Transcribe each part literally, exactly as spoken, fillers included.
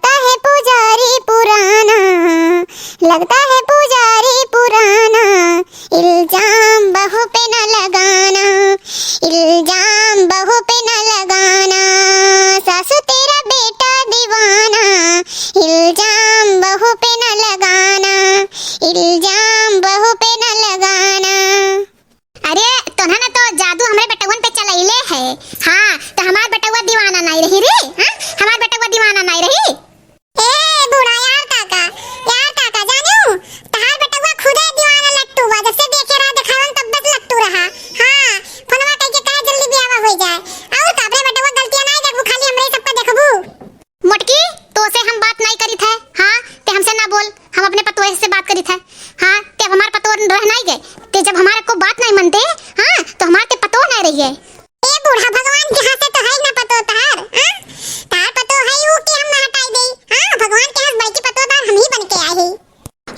लगता है पुजारी पुराना, लगता है पुजारी पुराना, इल्जाम बहू पे न लगाना, इल्जाम बहू पे न लगाना, सासू तेरा बेटा दीवाना, इल्जाम बहू पे न लगाना, इल्जाम बहू पे न लगाना। अरे, तोन्हा ना तो जादू हमरे बेटउवन पे चलइले है। हाँ, तो हमार बेटउवा दीवाना नाई रही रे, हाँ? हमार बेटउवा दीवाना नाई रही। ए बूढ़ा, यार काका, यार काका, जानियो, तहार बेटउवा खुदे दीवाना लट्टू बा, जब से देखे रहा, देखावन तब बस लट्टू रहा। हाँ, फोनवा कइके कहे जल्दी बियाहवा होइ जाए। और का, अपने बेटउवा गलतियाँ नाई देखबू, खाली हमरे सबका देखबू। मोटकी, तोसे हम बात नाई करित है, हाँ, ते हमसे ना बोल, हम अपने पतोहे से बात करित है, हाँ, ते अब हमार पतोह रह नाई गए, ते जब हमार को बात नाई मनते, हाँ, तो हमार ते पतोह नाई रहिए। ए बूढ़ा, भगवान के हाथे तो है ना पतोह तहार, हाँ? तहार पतोह है ऊ कि हम ना हटाई देई, हाँ, भगवान के हाथ बड़की पतोह तहार हम ही बन के आए ही।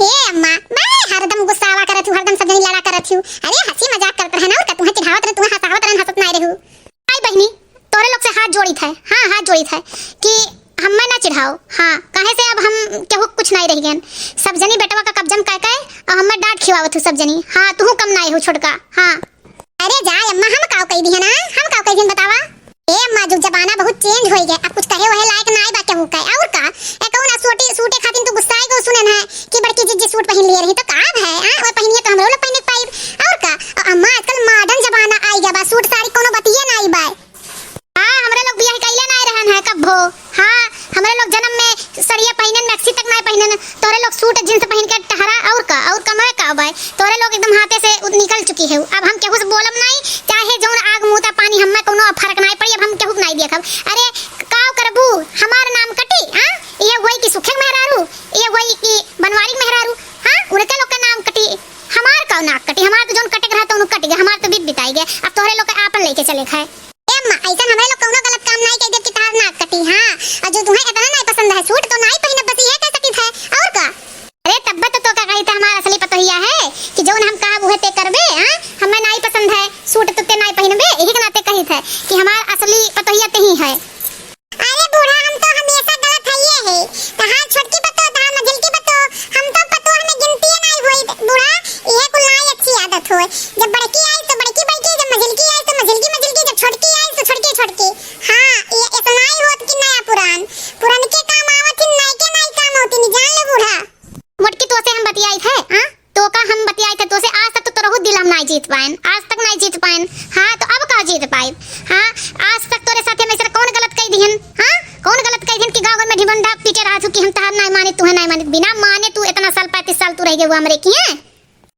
ए अम्मा, बे हरदम गुस्सावा करत हूँ, हरदम सब जनी लड़ा करत हूँ। अरे हँसी मजाक करत रहे ना, और का तुम्हें चिढ़ावत रहे, तुम्हें हँसावत रहे, हँसत नाई रहू। आई बहिनी, तोरे लोग से हाथ जोड़ित है, हाँ, हाथ जोड़ित है कि हमें ना चिढ़ाओ, हाँ, काहे से अब हम केहू कुछ नाई रह गए। सब जनी बेटवा का कब्जा में कह के और हमें डांट खिवावत हूँ सब जनी, हाँ, तू कम नाई हो छोटका, हाँ। अरे जा अम्मा, हम काव कह दिहन, हाँ? हम काव कह दिहन बतावा? ए अम्मा, जुग जमाना बहुत change होइ गए, अब कुछ कहे वहे लायक नाई बा केहू के, और का? ए कौन आ सूटी, सूटे खातिर तू गुस्साए गो सुनन है कि बड़की जिज्जी सूट पहिन लिए रही, तो का है, हाँ? वो पहिनिए तो हमरो लोग पहिने के पाइब, और का? और अम्मा, आजकल modern जमाना आई गया बा, सूट साड़ी कोनो बतिये नाई बा। हाँ, हमरे लोग बियाह कइले नाई रहन है कब्बो। हाँ, हमरे लोग जन्म में सड़िया पहिनन, maxi तक नाई पहिनन। तोरे लोग सूट jeans पहिन के टहरा, और का, और कमवे का बाय। तोरे लोग एकदम हाथे से उ-, निकल चुकी है। अब हम केहू से बोलब नाई, चाहे जौन आग मुँह ता पानी, हमें कोनो फर्क नाई पड़ी, अब हम केहू के नाई देखब। अरे, का करबू, हमार नाम कटी, हाँ? ये हुई कि सुखे के मेहरारू, ये हुई कि बनवारी के मेहरारू, हाँ? उनके लोग का नाम कटी, हमार का नाक कटी, हमार तो जौन कटे के रहा तो उन कट गया, हमार तो बीत बिताई गया। अब तोहरे लोग के आपन लेके चले खाए। ए अम्मा, ऐसन हमरे लोग कौनो गलत काम नाई कइ देब कि तहार नाक कटी, हाँ। और जो तुम्हें इतना नाई पसंद है सूट, तो नाई पहिनब, बस इहे कह सकित है, और का? अरे तब्बे तो, तो का कही था, हमार असली पतोहिया है कि जौन हम कहब उहे ते करबे, हाँ? हमें नाई पसंद है सूट, तो ते नाई पहिनबे, यही के नाते कही थे कि हमार असली पतोहिया ते ही है। अरे बूढ़ा, हम तो हमेशा गलत हइये है। तहार छोटकी पतोह, तहार मझिलकी पतोह, हम तो पतोह में गिनती नाई होई बूढ़ा। इहे कुल नाई अच्छी आदत होय। जब बड़की आई तो बड़की बड़की, जब मझिलकी आई तो मझिलकी मझिलकी, जब छोटकी आई तो छोटकी छोटकी। हाँ, ये इतना ही होत कि नया पुरान, पुरनके काम आवत ही, नयके नाई काम होती, नहीं जान ले बूढ़ा। मोटकी तोसे हम बतियाई थे, हाँ? तो का हम बतियाई थे तोसे, आज तक तो तोरहु दिल हम नाई जीत पाएन, आज तक नाई जीत पाएन। हाँ, तो अब का जीत पाएब? हाँ, आज तक तोरे साथे हम ऐसा कौन गलत कह दिहन? हाँ, कौन गलत कह दिहन कि गाँव घर में ढिबंडा पीटे रहा थू कि हम तहार नाई माने, तुहे नाई माने, बिना माने तू इतना साल, पैंतीस साल तू रह गए हुआ हमरे किहे।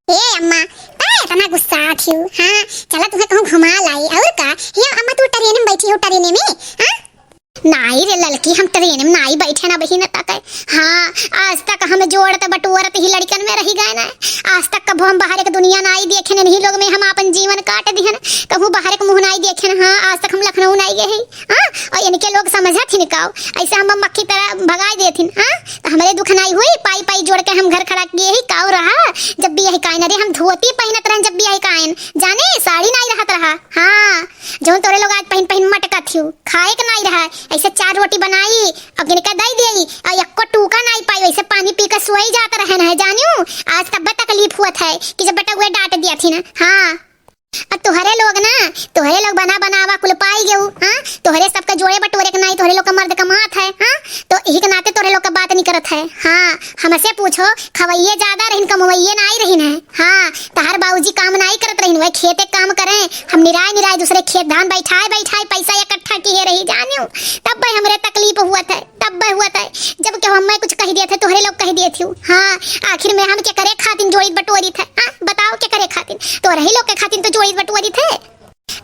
ए अम्मा, तै इतना गुस्सा थी, हाँ, चला तुहे कहूँ घुमा लाई, और का? ये अम्मा तू ट्रेन में बैठी हो, ट्रेन में, हाँ? नाई रे ललकी, हम ट्रेन में नाई बैठे ना बहिन तक। हाँ, आज तक हम जोड़त बटोरत ही लड़कन में रही गए ना। आज तक कबो हम बाहर एक दुनिया नाई देखे ना, इन्हीं लोग में हम आपन जीवन काट दिहन। कबहू बाहर एक मुँह नाई देखे ना। हाँ, आज तक हम लखनऊ नाई गए ही। हाँ, और इनके लोग समझत ही निकाओ। ऐसे हम मक्खी तरह भगाई देथिन। हाँ, तो हमरे दुख नाई हुई, पाई पाई जोड़ के हम घर खड़ा किए ही। काऊ रहा, जब भी यही कायन, अरे हम धोती पहिनत रहन, जब भी यही कायन, जाने साड़ी नाई रहत रहा। हाँ, जौन तोरे लोग आज पहिन पहिन मटकत हियो, खाए के नाई रहा, ऐसे चार रोटी बनाई और गिन के दई देई और एक्को टूका नाई पाई, वैसे पानी पी के सोई जात रहन है, जानियो। आज तब्बे तकलीफ हुआ था कि जब बेटा हुए डांट दिया थी ना। हाँ, और तोहरे लोग ना, तोहरे लोग बना बनावा कुल पाई गयो, हाँ, तोहरे सबके जोड़े बटोरे के नाई, तोहरे लोग का मर्द कमात है, हाँ, तो यही के नाते तोहरे लोग का बात नहीं करत है। हाँ, हमसे पूछो, खवैये ज्यादा रहिन, कमवैये नाई रहिन है। हाँ, तहार बाबूजी काम नाई करत रहिन, वह खेते काम करें, हम निराय निराय दूसरे खेत धान बैठाए बैठाए पैसा इकट्ठा किए रही जानियो, तब भाई हमरे तकलीफ हुआ था, तब भाई हुआ था। जब के हमें कुछ कह दिया था, तोहरे लोग कह दिए थे। हाँ, आखिर में हम के करे खातिन जोड़ित बटोरित है? हाँ, बताओ के करे खातिन? तोहरे ही लोग के खातिन तो जोड़ित बटोरित है।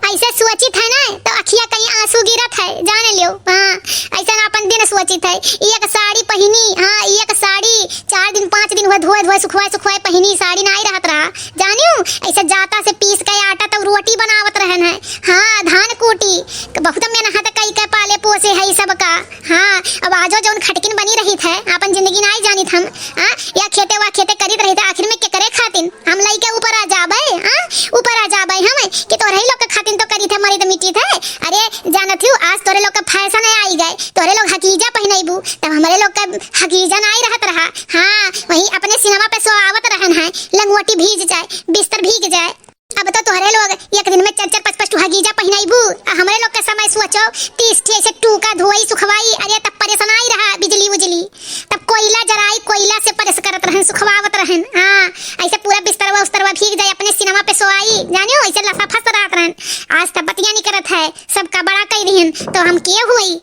ऐसे सोचित है ना तो अखिया कहीं आंसू गिरत है, जान लियो। हाँ, ऐसा ना अपन दिन सोचित है। एक साड़ी पहिनी, हाँ, एक साड़ी चार दिन पाँच दिन हुआ धोए धोए सुखवाए सुखवाए पहिनी, साड़ी नाई रहत रहा, जानियो। ऐसे जाता से पीस के आटा तब रोटी बनावत रहन है। हाँ, धान कूटी, बहुत मेहनत कई के पाले पोसे है सबका। हाँ, अब आजो जौन खटकिन बनी रहित है, अपन जिंदगी नाई जानित हम। हाँ, या खेते वा खेते करित रहित है, आखिर में के करे खातिन? हम लइके ऊपर आ जाबे, हाँ, ऊपर आ जाबे हम कि तोहरे तोहरे लोग के खातिन तो करी थे, मरी तो मिट्टी थे। अरे जानत हू, आज तोहरे लोग का फैशन है आई गए, तोहरे लोग हकीजा पहिनैबू, तब हमरे लोग का हकीजा नाई रहत रहा। हाँ, वही अपने सिनवा पे सोआवत रहन है, लंगोटी भीज जाए, बिस्तर भीग जाए। अब तो तोहरे लोग एक दिन में चार चार पाँच पाँच ठो हकीजा पहिनैबू, आ हमरे लोग के समय सोचो, तीस ठे ऐसे टूका धोई सुखवाई, अरे तब परेशानाई रहा बिजली उजली, तब कोयला जराई, कोयला से परेस करत रहन, सुखवावत रहन। हाँ, ऐसे पूरा बिस्तरवा उस्तरवा भीग जाए, अपने सिनवा पे सोआई, जानियो ऐसे लसा फस रहत रहन। आज तब बतिया नहीं करत है, सबका बड़ा कह दिहन, तो हम के हुई?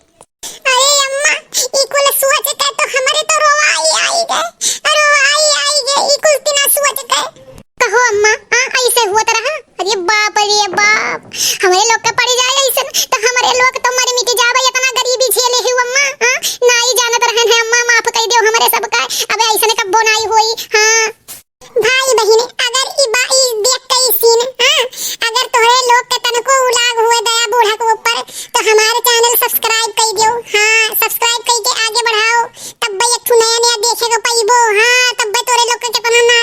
अरे अम्मा, ई कुल सोच के तो हमरे तो रोवाई आई गए, रोवाई आई गए, ई कुल तिना सोच के। कहो अम्मा, आ ऐसे होत रहा? अरे बाप रे बाप, हमरे लोग के पड़ी जाए ऐसन, तो हमरे लोग तो मर मिट जावे, इतना गरीबी झेले ही अम्मा। हाँ, नाई जानत रहन है अम्मा, माफ कर दियो हमरे सबका, अब ऐसन कब्बो नाई होई। हाँ। भाई बहिन, अगर ई बा, ई देख के ई सीन, हाँ, अगर तोहरे लोग के तनको उलाग हुए दया बूढ़ा के ऊपर, तो हमारे चैनल सब्सक्राइब कर दियो। हाँ, सब्सक्राइब करके आगे बढ़ाओ, तब्बे एक ठो नया नया देखे को पाइबो। हाँ, तब्बे तोरे लोग के कितना ना